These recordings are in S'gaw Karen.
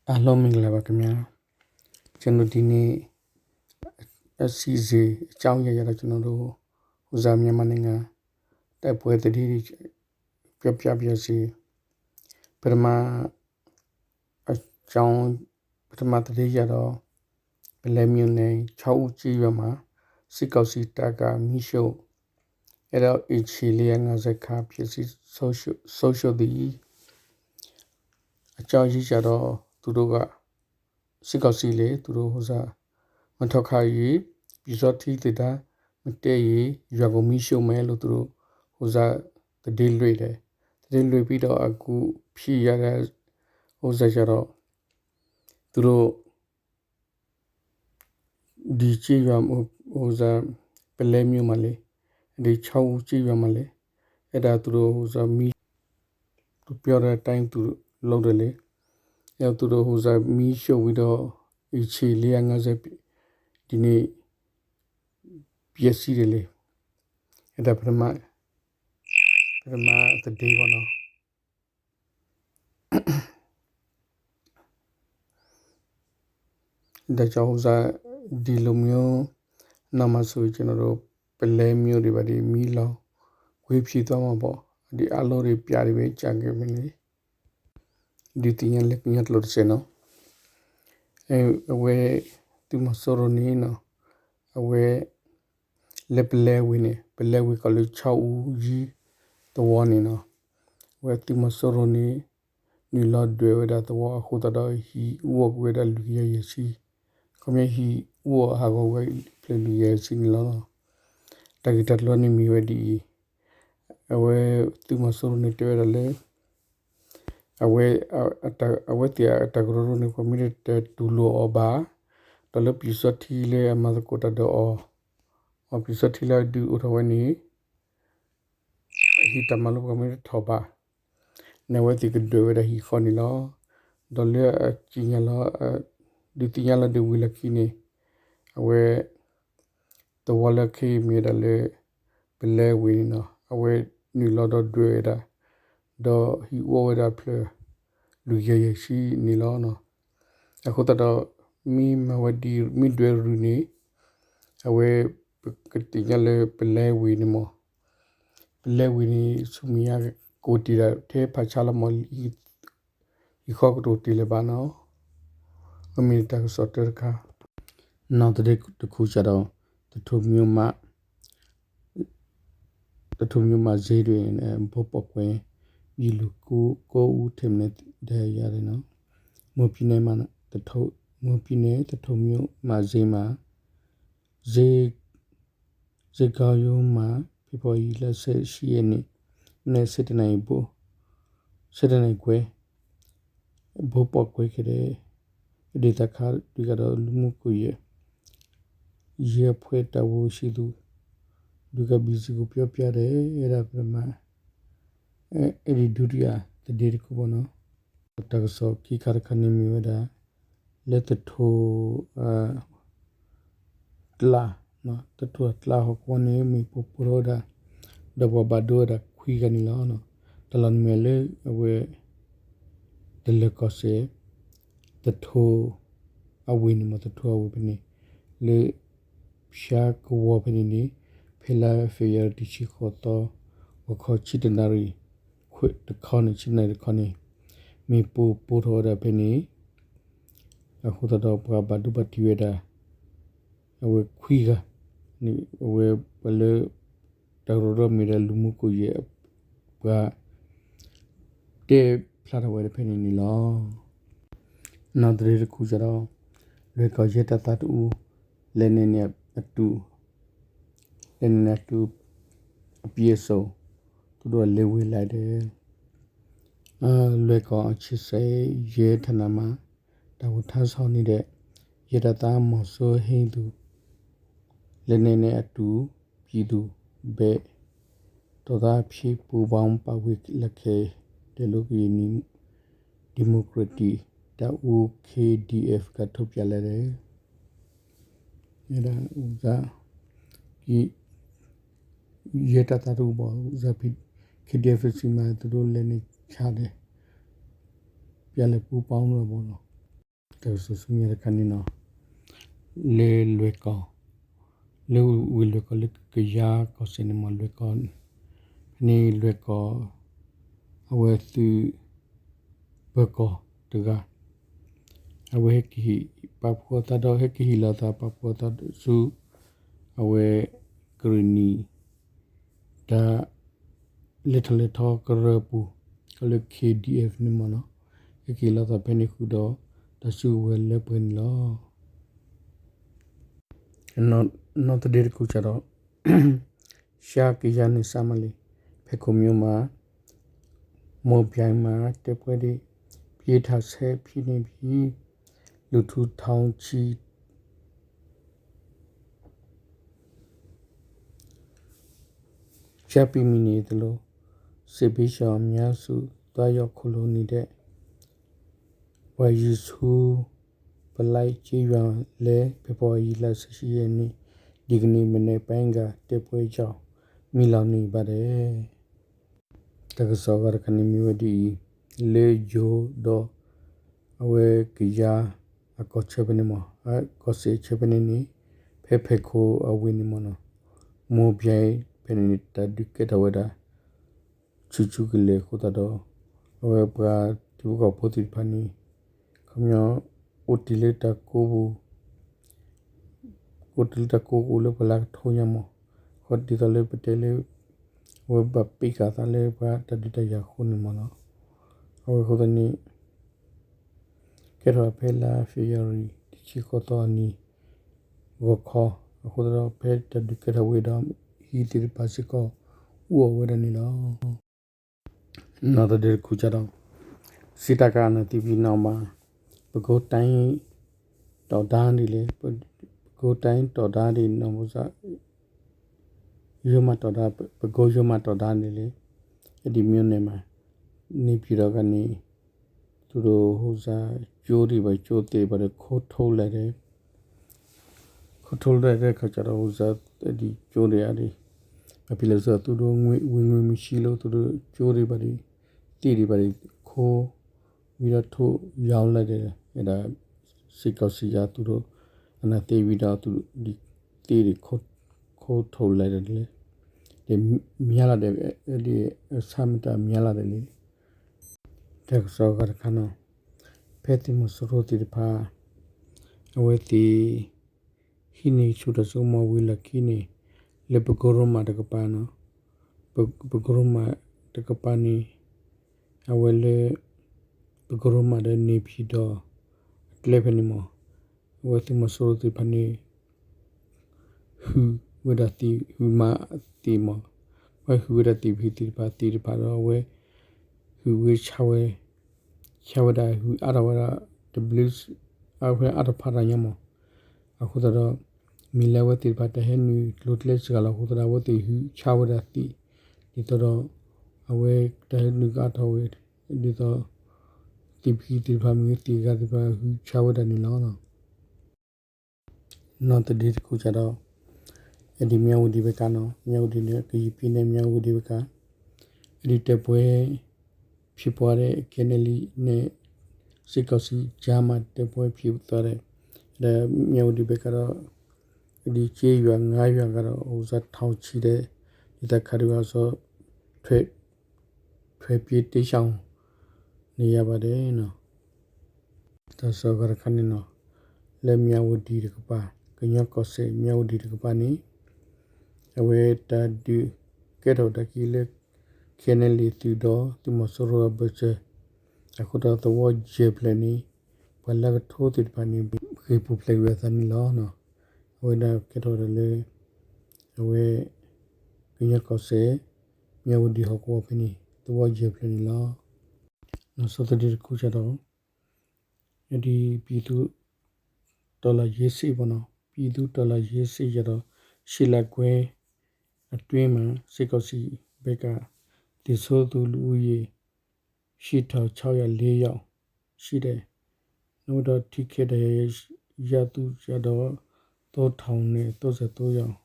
အားလုံးမင်္ဂလာပါခင်ဗျာ ကျွန်တော်ဒီနေ့ အစီအစဉ်အကြောင်းအရာကတော့ ကျွန်တော်တို့ ဟိုစားမြန်မာနိုင်ငံ တိုက်ပွဲသတင်းတွေ ပြောပြပါရစေ ပထမအကြောင်း ပထမသတင်းရတော့ ပုလဲမြို့နယ် ချောက်ဦးကျေးရွာမှာ စစ်ကောင်စီတပ်က မီးရှို့ အဲ့တော့ အိမ်ခြေ လေးရာငါးဆယ်ခါ ပျက်စီးဆုံးရှုံး ဆုံးရှုံးသည် အကြောင်းအရင်းကတော့ သူတို့က စစ်ကောင်စီလေ သူတို့ ဟိုစား မထောက်ခံရင် ပျူစောထီးသစ်တန်း မတက်ရင် ရွာကိုမီးရှို့မယ်လို့ သူတို့ ဟိုစား သတင်းလွှင့်တယ်။ သတင်းလွှင့်ပြီးတော့ အခုဖြစ်ရတဲ့ ဥစ္စာကျတော့ သူတို့ ဒီကျေးရွာ ဟိုစား ပုလဲမြို့မှာလေ ဒီချောက်ဦးကျေးရွာမှာလေ အဲ့ဒါသူတို့ ဟိုစား မီး သူပြောတဲ့အတိုင်းသူလုပ်တယ်လေ အဲ့တော့သူတို့ ဟိုစား မီးရှို့ပြီးတော့ အိမ်ခြေ လေးရာငါးဆယ် ဒီနေ့ ပျက်စီးတယ်လေ အဲ့ဒါပထမ ပထမသတင်းပေါ့နော် ဒါကြောင့် ဟိုစား ဒီလိုမျိုး နောက်မှာဆိုရင် ကျွန်တော်တို့ ပုလဲမြို့တွေပါ ဒီမီးလောင်ကွေးဖြစ်သွားမှာပေါ့ ဒီအလောတွေပြတွေပဲ ကျန်ခဲ့မယ်လေ ဒုတိယလက်ကညတ်လို့တစ်ချက်နော် အဲအဝဲ သူမစောရနေနော် အဝဲ လၢပုလဲဝံၤန့ၣ် ပုလဲဝံၤကီးလၢ ချောက်ဦးကြီး သဝီန့ၣ်နီၤ အဝဲသုးမီၤစိရိၤန့ၣ် နုာ်လီၤဒွဲၣ်ဝဲဒၣ်သဝီအဃိသတးဒီး ဟံၣ်အူအီၣ်ကွံာ်ဝဲဒၣ်လွံၢ်ကယၤယဲၢ်ဆံ, ခီပညီဟံၣ်အူအီၣ်ဟးဂီၤဝဲဖျၢၣ်လွံၢ်ကယၤယဲၢ်ဆံန့ၣ်လီၤ. တၢ်ဂ့ၢ်တၢ်ကျိၤန့ၣ်မ့ၢ်ဝဲဒ်အံၤ, အဝဲသုးမီၤစိရိၤန့ၣ်တဲဝဲဒၣ်လၢ အဝဲ အတၢ်ကရၢကရိန့ၣ် ပှၤမ့ၢ်တတူၢ်လိာ်အီၤဘၣ်, ဒီးလၢပျူစောထီးလၢအမၤသကိးတၢ်ဒီးအီၤ, အပျူစောထီးလၢအဒုးအိၣ်ထီၣ်ဝဲန့ၣ် ဟံၣ်တၢ်မၤလိပှၤမ့ၢ်တထီၣ်ဘၣ်, န့ၣ်အဝဲသ့ၣ်ကဒွဲၣ်ဝဲဒၣ်ဟံၣ်ဃီန့ၣ်လီၤ. ဒီးလၢအကံၣ်ညါလီၤ ဒုးသ့ၣ်ညါလီၤဒုးဝံၤလီၢ်ခံန့ၣ် အဝဲ သဝီလၢခဲအံၤမ့ၢ်ဝဲဒၣ်လၢ ပလဲဝ့ၤန့ၣ်နီၤ, အဝဲနုာ်လီၤဒီးဒွဲၣ်ဝဲဒၣ်, ဒီးဟံၣ်အူအီၣ်ဝဲဒၣ်ဖျၢၣ် လွံၢ်ကယၤယဲၢ်ဆံန့ၣ်လီၤ. အဃိသတးဒီး မ့ၢ်မၤဝဲဒ် မ့ၢ်ဒွဲၣ်ရူၢ်န့ၣ် အဝဲ ပကသ့ၣ်ညါလၢပလဲဝ့ၤန့ၣ်မ့ၢ် ပလဲဝ့ၤန့ၣ် ဆူမဲာ်ညါကအိၣ်တ့ၢ်ဒၣ်ထဲဖးဆါလီၤမ့ၢ် ဟံၣ်ဃီကတအိၣ်တ့ၢ်လၢၤဘၣ်နီၤ. အမ့ၢ်တၢ်ကစီၣ်တၢတခါ, နီၢ်သရ့တခူစးဒီး တထိၣ်မံၤမး တထိၣ်မံၤမးစ့တွ့ၣ် ဘိပိာ်ကွဲ ယံၤလူၤကိးအူထဲမနုၤဒၣ်ယၤန့ၣ်နီၤ. မွန်ပြည်နယ် တထိၣ်မံၤမးစ့မး စ့ စ့ၢ်ကီးယိမး ဖ့ၤဘြူၤအါရံၤလါ ဆယ့်ရှစ်ရက်နေ့ မနက် ဆယ့်တစ်နာရီခွဲ ဘိပိာ်ကွဲခဲဒဲး အဒ့ၣ်သးခါ ဒုးကဒီးလူမှုကွန်ရက် ရဲအဖွဲ့တာဝန်ရှိသူ ဒုးကဘံစ့ၢ်ကီးပြောပြတယ် အဲဒါပထမ အဲဒီဒုတိယသတင်းတစ်ခုပေါ့နော်. တၢ်ကစီၣ်ခံခါတခါန့ၣ်မ့ၢ်ဝဲဒၣ် လၢသထိၣ် ကျါ, သထိၣ်အကျါဟီၣ်ကဝီၤန့ၣ် မ့ၣ်ပိၢ်ပိၢ်ထီၣ်ဝဲဒၣ် ဒီးပှၤဘၣ်ဒိဝဲဒၣ်ခွံဂၤန့ၣ်လီၤ. တၢ်လီၢ်န့ၣ်မ့ၢ်လၢအဝဲ တလၢၤကီၢ်စဲၣ် သထိၣ်အဝ့ၢ်န့ၣ်မ့ၢ် သထိၣ်အဝ့ၢ်ဖဲန့ၣ် လၢ ဖၠါကဝီၤဖဲန့ၣ်န့ၣ် ဖဲလါဖ့ၤဘြူၤအါရံၤ တဆံဃိးသီ ဂီၤခီဆံတနၣ်ရံၣ် ခွံတခီန့ၣ် ဆံတနၣ်ရံၣ်တခီန့ၣ် မ့ၣ်ပိၢ်ပိၢ်ထီၣ်ဝဲဒၣ်ဖဲန့ၣ် အဃိသတးဒီးပှၤဘၣ်ဒိဘၣ်ထံးဝဲဒၣ် အဝဲခွံဂၤန့ၣ် အဝဲပှၤလၢ တၢ်ကရၢကရိမ့ၢ်ဒၣ်လူမှုကွန်ရက် ပှၤ တဲဖျါထီၣ်ဝဲဒၣ်ဖဲန့ၣ်န့ၣ်လီၤ. နီၢ်သရ့တခူစးဒီး လွဲၢ်ကီၢ်ယဲၢ်တပ်သားတစ်ဦး လက်နက်နဲ့အတူ လက်နက်နဲ့အတူ အပြည့်အစုံ သူတို့လည်းဝင်လာတယ်. လွဲၢ်ကီၢ်အခြေစိုက်ရဲဌာနမှာ တာဝန်ထမ်းဆောင်နေတဲ့ ရဲတပ်သားမောင်စိုးဟိန်းသူ လက်နက်နဲ့အတူ ပြည်သူ့ဘက်တော်သားအဖြစ် ပူးပေါင်းပါဝင်လာခဲ့တယ်လို့ ကရင်နီဒီမိုကရက်တစ်တပ်ဦး KDF က ထုတ်ပြန်လိုက်တယ်. အဲဒါ ဦးစား ရဲတပ်သားတစ်ဦးပေါ့ ဦးစား KDF ဆီမှာ သူတို့လက်နက်ချတယ် ပြန်လည်ပူးပေါင်းတော့ပေါ့နော်. တၢ်ကစီၣ်ဆူမဲာ်ညါတခါန့ၣ်နီၤ, လၢလွဲၢ်ကီၢ်, လၢဝ့ၢ်လွဲၢ်ကီၢ်လၢကယၤကီၢ်စဲၣ်န့ၣ်မ့ၢ်လွဲၢ်ကီၢ်, ဖဲန့ၣ်လွဲၢ်ကီၢ်, အဝဲသုးပၢၤကီၢ်တဂၤ, အဝဲဟဲက့ၤဟ့ၣ်ပာ်ဖှိၣ်အသးဒီး ဟဲက့ၤဟ့ၣ်လီၤအသးပာ်ဖှိၣ်အသးဆူ အဝဲကရ့ၣ်နံၣ် တၢ်လဲၤထီၣ်လဲၤထီကရၢပူၤ, ကီးလၢ K D F န့ၣ်မ့ၢ်နီၤ, ဟဲက့ၤလီၤသးဖဲန့ၣ်ဃုာ်ဒီး တၢ်စုကဝဲၤလၢပှဲၤန့ၣ်လီၤ. နီၢ်သဒ့တကူစးဒီး ရှါကယၤန့ၣ်စးမးလံ, ဖဲခိၣ်မိမး မိၢ်ပၠဲမး တဲပှဲၤဒံး ပျံၤထးဆဲးဖံးန့ၣ်ဖံး လူၤထူထောင်ချီ ရှမ်းပြည်မီးန့ၣ်သလို စစ်ဘေးရှောင်အများစု သွားရောက်ခိုလှုံနေတဲ့ ဝါယူဆူ ပလိုက်ကျေးရွာလည်း ဖေဖော်ဝါရီလ ဆယ့်ရှစ်ရက်နေ့ ဒီကနေ့မနက်ပိုင်းက တိုက်ပွဲကြောင့် မီးလောင်နေပါတယ်. တၢ်ကစီၣ်အဂၤတခါန့ၣ်မ့ၢ်ဝဲဒ်အံၤ, လၢယိၤဒီး အဝဲကယၤအကီၢ်ဆၢဖဲန့ၣ်မ့ၢ် အကီၢ်စဲၣ်ဆၢဖဲန့ၣ်န့ၣ် ဖဲဖဲခိၣ်အဝ့ၢ်န့ၣ်မ့ၢ်နီၤ, မိၢ်ပၠဲဖဲန့ၣ်န့ၣ် တၢ်ဒုးကဲထီၣ်ဝဲဒၣ် ဆူၣ်ဆူၣ်ကလဲာ်အဃိသတးဒီး အဝဲပှၤထံဖိကီၢ်ဖိသ့ၣ်တဖၣ်န့ၣ် ခီပညီ အိၣ်တ့ၢ်လၢတၢ်ကိးပူၤ အိၣ်တ့ၢ်လၢတၢ်ကိးအိၣ်လၢပှၤလၢကထိညါမး, ဃီဒ်သိးလၢပတဲလၢ အဝဲဘၣ်ပ့းကၤသးလၢပှၤတၢ်ဒုးတၢ်ယၤအဃိန့ၣ်မ့ၢ်နီၤ, အဝဲအဃိသတးန့ၣ် ကဲထီၣ်ဖဲလါ February တဆံဃိးသီအနံၤ ဂီၤခီ, အဃိသတးဒီးဖဲတၢ်ဒုးကဲထီၣ်ဝဲဒီး ဟံၣ်သ့ၣ်တဖၣ်စ့ၢ်ကီး အိၣ်အီၤဝဲဒၣ်န့ၣ်လီၤ. နီၢ်သဒ့တကူစးဒီး စစ်တပ်က အာဏာသိမ်းပြီးနောက်မှာ ပဲခူးတိုင်း တောင်တန်းတွေလည်း ပဲခူးတိုင်း တောင်တန်းတွေ နောက် ပဲခူးရိုးမတောင်တန်းတွေလည်း အဲဒီမြို့နယ်မှာ နေပြည်တော်ကနေ သူတို့ ဟိုစား ကျိုးတွေပါ ကျိုးသေးပါတယ် ခိုးထုတ်လိုက်တယ် ခိုးထုတ်လိုက်တဲ့အခါကျတော့ ဟိုစား အဲဒီကျိုးတွေ အဲဒီ ဘာဖြစ်လဲဆိုတော့ သူတို့ ငွေ ဝင်ငွေမရှိလို့ သူတို့ ကျိုးတွေပါ သစ်တွေပါ ခိုးပြီးတော့ ထုတ်ရောင်းလိုက်တယ် အဲဒါ စစ်ကောင်စီက သူတို့ အာဏာသိမ်းပြီးတော့ သူတို့ ဒီသစ်တွေ ခိုး ခိုးထုတ်လိုက်တယ် ဒီ များလာတယ် အဲဒီ အဆမတန် များလာတယ် လံ တၢ်ကစီၣ်အဂၤတခါနီၤ, ဖဲသုးမီၤစိရိၤသ့ၣ်တဖၣ် အဝဲသ့ၣ် ဟံးန့ၢ်ဆူၣ်တၢ်စိကမီၤ ဝံၤလီၢ်ခံန့ၣ် လၢပကိရိမးတကပၤနီၤ, ပ ပကိရိမးတကပၤန့ၣ် အဝဲလၢ ပကိရိမးဒီး နေပြည်တော် အကျဲဖဲန့ၣ်မး အဝဲသုးမီၤစိရိၤသ့ၣ်တဖၣ်န့ၣ် ဟုၣ်ဝဲဒၣ်သ့ၣ် ဟုၣ်မၤသ့ၣ်မး, အဝဲဟုၣ်ဝဲဒၣ်သ့ၣ်ဖံးသ့ၣ်တဖၣ် သ့ၣ်တဖၣ်ဒီး အဝဲ ဟုၣ်ဝဲဆါဝဲ ဆါဝဲဒၣ် ဟုၣ်အါထီၣ်ဝဲဒၣ် တဘျုး အဝဲအါထီၣ်ဖးဒိၣ်ညါမး, အဃိသတးဒီး မ့ၢ်လၢအဝဲသ့ၣ်တဖၣ် တၢ်ဟဲနုာ်ကျိၤကျဲစှၤလီၤအဃိသတးဒီး အဝဲသ့ၣ်ဟုၣ်ဆါဝဲဒၣ်သ့ၣ် ဒ်သိးဒီး အဝဲတၢ်ဟဲနုာ်ကအါထီၣ်ဝဲ ဒ်သိး သ့ၣ်ဖံးသ့ၣ်တဖၣ်မ့ၢ်ဂ့ၤ သ့ၣ်ဂၤသ့ၣ်တဖၣ် ဟုၣ်ဆါဝဲဒၣ်န့ၣ်လီၤ. နီၢ်သဒ့တကူစးဒီး အဲဒီ မြဝတီဘက်ကနီၤ, မြဝတီန့ၣ် ကရင်ပြည်နယ် မြဝတီဘက်က အဲဒီ တိုက်ပွဲဖြစ်ပွားတဲ့ KNLA နဲ့ စစ်ကောင်စီကြားမှာ တိုက်ပွဲဖြစ်သွားတယ်, ဒီး မြဝတီဘက်ကတော့ အဲဒီ ကျေးရွာ ငါးရွာကတော့ ဟိုစား ထောင်ချီတဲ့ ဒေသခံတွေကတော့ ထွက် ထွက်ပြေးတိမ်းရှောင်နေရပါတယ်နီၤ. တၢ်ကစီၣ်အဂၤတခါန့ၣ်နီၤ, လၢ မြဝတီ တကပၤ, ကညီကီၢ်စဲၣ် မြဝတီ တကပၤန့ၣ် အဝဲတၢ်ဒုးကဲထီၣ်တၢ်က့ၤလၢ KNLA သုးဒီး သုးမီၤစိရိၤအဘၢၣ်စၢၤ အဃိဒီးသဝီယဲၢ်ဖျၢၣ်န့ၣ် ပှၤလၢကထိသ့ၣ်တဖၣ်န့ၣ် ဃ့ၢ်ပူၤဖျဲးကွံာ်အသးန့ၣ်လီၤ. အဝဲဒၣ်ကဲထီၣ်ဝဲဒၣ်လၢ အဝဲ ကညီကီၢ်စဲၣ် မြဝတီ ဟီၣ်ကဝီၤဖဲန့ၣ် သဝီယဲၢ်ဖျၢၣ်န့ၣ်လီၤ. နီၢ်စီၤသဒ့တကူစးဒီး ဒီး ပြည်သူ့တော်လှန်ရေးစစ်ပေါ့နော်, ပြည်သူ့တော်လှန်ရေးစစ်ကျတော့ ရှစ်လပိုင်းအတွင်းမှာ စစ်ကောင်စီဘက်က သေဆုံးသူလူဦးရေ ရှစ်ထောင်ခြောက်ရာလေးယောက်ရှိတယ်. နောက်ပြီးတော့ ထိခိုက်ဒဏ်ရာရသူကျတော့ သုံးထောင်နဲ့သုံးဆယ့်သုံးယောက်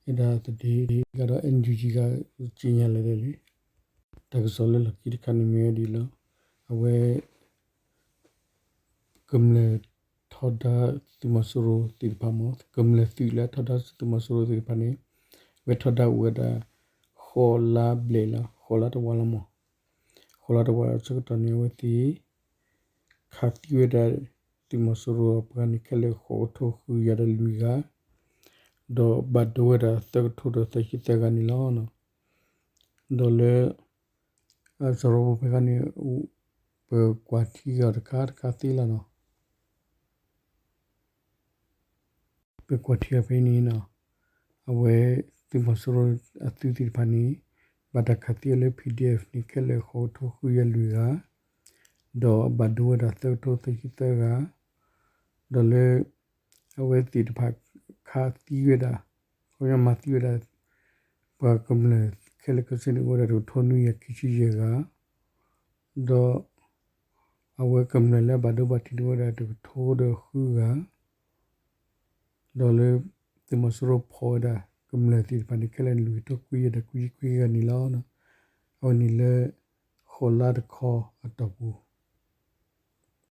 အဲဒါသတင်းကတော့ NUG က ကြေညာလိုက်တယ်လေ. တၢ်ကစီၣ်လၢလီၢ်ခံတခါန့ၣ်မ့ၢ်ဝဲဒ်အံၤလီၤ. အဝဲ ကမျၢၢ်ထီဒါသုးမီၤစိရိၤသ့ၣ်တဖၣ်မ့ၢ် ကမျၢၢ်သုးလၢအထီဒါသုးမီၤစိရိၤသ့ၣ်တဖၣ်န့ၣ် အဝဲထီဒါအိၣ်ဝဲဒၣ် ဃိးလါဘျဲၣ်လီၤ ဃိးလါတဝာ်လီၤမ့ၢ် ဃိးလါတဝာ်အဆၢကတီၢ်န့ၣ် အဝဲသ့ၣ် ခးသံဝဲဒၣ် သုးမီၤစိရိၤအပှၤန့ၣ် ခဲလၢာ်ဃိးကထိဃုကယၤဒီးလွံၢ်ဂၤ ဒီးဘၣ်ဒိဝဲဒၣ်သၢကထိဒီးသၢဆံသၢဂၤန့ၣ်လီၤ. ဒီးလၢ စရီပူၤဖဲခါန့ၣ် ပကွၢ်ထံဂၤတခါတခါသ့လီၤနီၤ. ပကွၢ်ထံဂၤဖဲန့ၣ်နီၤ အဝဲသုးမီၤစိရိၤအသုးသ့ၣ်တဖၣ်န့ၣ် ဘၣ်တၢ်ခးသံအီၤလၢ P D F န့ၣ် ခဲလၢာ်ဃိးကထိဃုကယၤလွံၢ်ဂၤ ဒီးဘၣ်ဒိဝဲဒၣ်သၢကထိသၢဆံသၢဂၤ ဒီးလၢ အဝဲသ့ၣ်တဖၣ်ခးသံဝဲဒၣ် ခီပညီမၤသံဝဲဒၣ် ပှၤကမျၢၢ်ခဲလၢာ်ခဲဆ့န့ၣ် အိၣ်ဝဲဒၣ်တကထိနွံကယၤခံဆံယဲၢ်ဂၤ ဒီး အဝဲကမျၢၢ်လၢအဘၣ်ဒိဘၣ်ထံးန့ၣ်အိၣ်ဝဲဒၣ်တကထိဒီးဃုဂၤ ဒီးလၢ သုးမီၤစိရိၤဖီၣ်ဝဲဒၣ်ကမျၢၢ်သ့ၣ်တဖၣ်န့ၣ် ခဲလၢာ်လွံၢ်ကထိခွံကယၤဒီးခွံဆံခွံဂၤန့ၣ်လီၤ. အဝဲန့ၣ်လၢ ဃိးလါတခီအတီၢ်ပူၤ